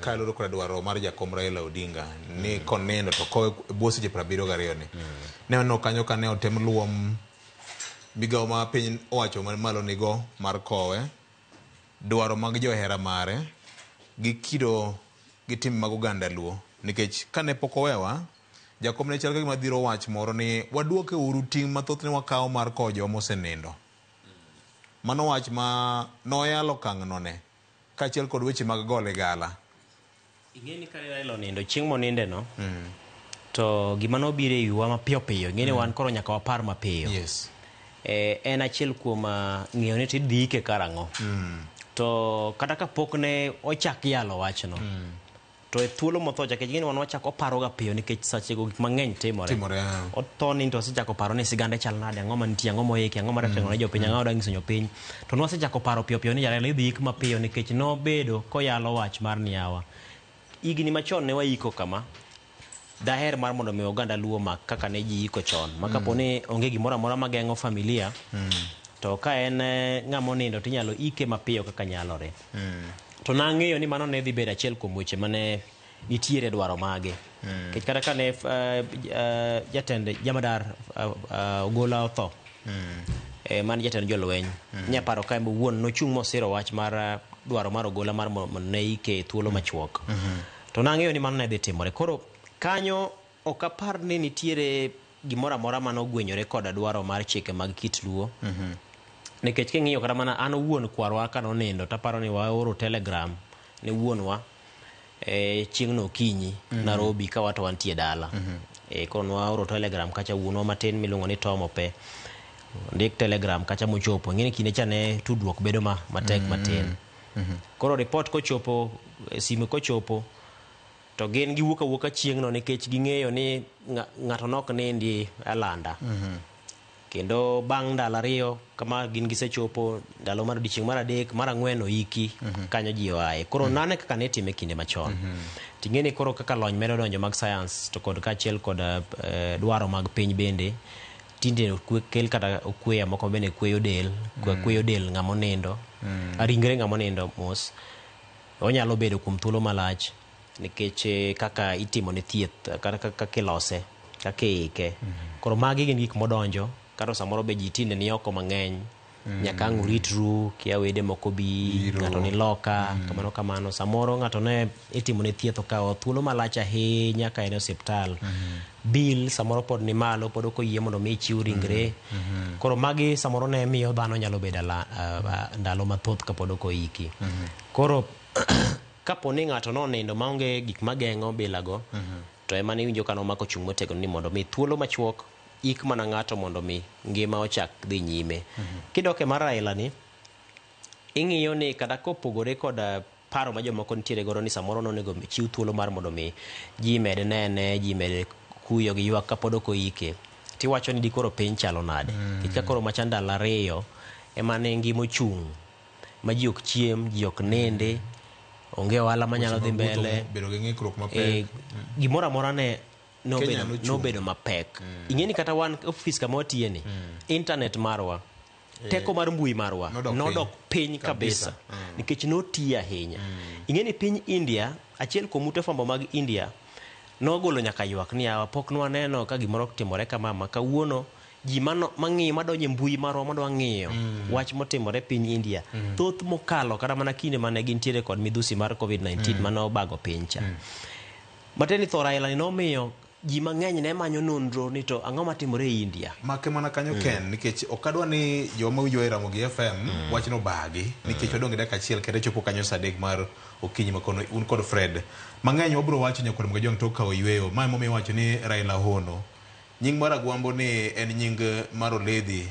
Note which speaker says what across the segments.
Speaker 1: Kaluwore koda dwaro mar jakom Raila Odinga ni konindo to kowe e bwo seche 72 ni. Ne waneno kanyo ka ne otem luom migawo ma piny owacho man malo nigo mar kowe, dwaro mag johera mare gi kido gi tim mag oganda Luo. Nikech kane pok owewa, jakom ne chal ka gima dhiro wach moro ni waduoke uru ting' mathoth ne wakawo mar kowo jowa mosenindo. Mano wach ma noyalo okang' no ne kaachiel kod weche mag go ligala.
Speaker 2: Ing'e ni kane Raila onindo chieng' moninde no to gima nobiro e wiwa mapiyo piyo ing'e ni wan koro nyaka wapar mapiyo. En achiel kuom ng'eyo ni tidhi ike karang'o. To kata kapok ne ochak yalo wachno to e thuolo motho cha, nikech ing'e ni wan wachako paroga piyo nikech sechego gik mang'eny timore.
Speaker 1: Timore, ah.
Speaker 2: Otho ni to wasechako paro ni sigande chal nade, ang'o mantie, ang'o moiki, ang'o madwa timo ne jopiny, ang'o madwa nyiso jopiny. To nwasechako paro piyo piyo ni Raila idhi ik mapiyo nikech nobedo koyalo wach mar niawa. Higni machon ne waiko kama, daher mar mondo mi oganda Luo mak kaka ne ji iko chon. Ma kapo ni onge gimoro amora mageng'o familia, to ka en ng'ama onindo tinyalo ike mapiyo kaka nyalore. To nang'eyo ni mano ne dhi bedo achiel kuom weche mane nitiere dwaro mage. Nikech kata ka ne jatend jamadar Ogola otho, mane jatend jolweny, nyaparo ka en owuon nochung' mosiro wach mar dwaro mar Ogola mar mondo ne ike e thuolo machuok. To nang'eyo ni mano ne dhi timore. Koro kanyo ok apar ni nitiere gimoro amora mane ogwenyore koda dwaro mar chike mag kit Luo. Nikech king'iyo kata mana an owuon kwarwa ka nonindo taparo ni waoro telegram ne wuonwa chieng'no okinyi Nairobi ka wato wantie dala. Koro nwaoro telegram kacha wuonwa matin miluongo ni Tom Ope. Ndik telegram kacha mochopo. Ing'e ni kinde cha ne tudruok bedo matek matin. Koro report kochopo, simu kochopo, to gin giwuok awuoka chieng'no nikech ging'eyo ni ng'ato nok nindi alanda. Kendo bang' ndalo 2 kama gin gisechopo ndalo mar odiochieng' mar 3 mar 4 oiki kanyo ji oaye. Koro nane kaka ne itime kinde machon. Ting'e ni koro kaka lony medo donjo mag science to kod kaachiel kod dwaro mag piny bende tinde kel kata okweya moko bende kweyo del, kweyo del ng'ama onindo, ringre ng'ama onindo mos. Onyalo bedo kuom thuolo malach nikech kaka itimo ne thieth kata kaka ilose, kaka iike. Koro magi gin gik modonjo kata samoro be ji tinde ni oko mang'eny. Nyaka ang' uritru, kia wede moko bi, ng'ato ni loka, kamano kamano. Samoro ng'ato ne itimo ne thieth okawo thuolo malach ahinya ka en e osiptal. Bill samoro pod ni malo, pod ok oyie mondo mi ichiw ringre. Koro magi samoro ne miyo dhano nyalo bedo ndalo mathoth kapod ok oiki. Koro kapo ni ng'ato nonindo maonge gik mageng'o bilago, to ema niwinjo ka nomako chung' motegno ni mondo mi thuolo machuok ik mana ng'ato mondo mi ngima ochak dhi nyime. Kidok e mar Raila ni, ing'iyo ni kata kopogore kod paro ma jomoko nitiere godo ni samoro nonego chiw thuolo mar mondo mi ji med nene, ji med kuyo gi ywak kapod ok oike. Tiwacho ni dikoro piny chalo nade? Nikech ka koro macha ndalo 2 ema ne ngima ochung' ma ji ok chiem, ji ok ninde, onge ohala manyalo dhi mbele.
Speaker 1: Bedo gi ng'ikruok mapek.
Speaker 2: Gimoro amora ne nobedo mapek. Ing'e ni kata wan ofis kama watiye ni, internet marwa, teko mar mbui marwa nodok piny kabisa nikech notiyo ahinya. Ing'e ni piny India, achiel kuom ute fwambo mag India nogolo nyaka ywak ni yawa pok nwaneno ka gimoro timore kama ma kawuono ji mang'iyo madonjo e mbui marwa madwa ng'iyo wach motimore piny India thoth mokalo kata mana kinde mane gintiere kod midhusi mar COVID-19 mane obago piny cha. Matiende ni tho Raila ni nomiyo ji mang'eny ne manyo nonro ni to ang'o matimore e India.
Speaker 1: Make mana kanyo Ken, nikech ok adwa ni joma winjo e Ramogi FM wachno bagi, nikech wadong' gi dakika achiel kende chopo kanyo saa 3 mar okinyi makono un kod Fred. Mang'eny wabiro wacho nyakwar Mgajwang' tok kawo yweyo. Ma emomiyo iwacho ni Raila hono. Nying mar Agwambo ni en nying mar oledhi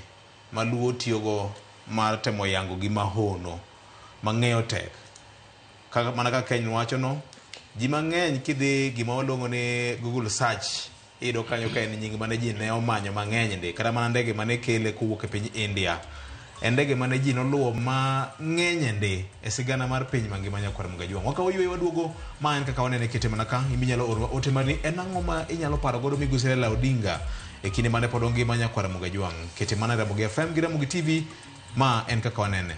Speaker 1: ma Luo tiyogo mar temo yango gima hono mang'eyo tek. Kaka mana kaka Keny wacho no, ji mang'eny kidhi gima waluongo ni Google search iyudo kanyo ka en nying mane ji ne omanyo mang'eny ndi kata mana ndege mane kele kowuok e piny India en ndege mane ji noluwo mang'eny ndi e sigana mar piny mangima nyakwar Mgajwang'. Wakawo yweyo waduogo ma en kaka wanene kete mana ka iminyalo orwa ote mari en ang'o ma inyalo paro godo migosi Raila Odinga e kinde mane pod ongima nyakwar Mgajwang'. Kete mana e Ramogi FM gi Ramogi TV ma en kaka wanene.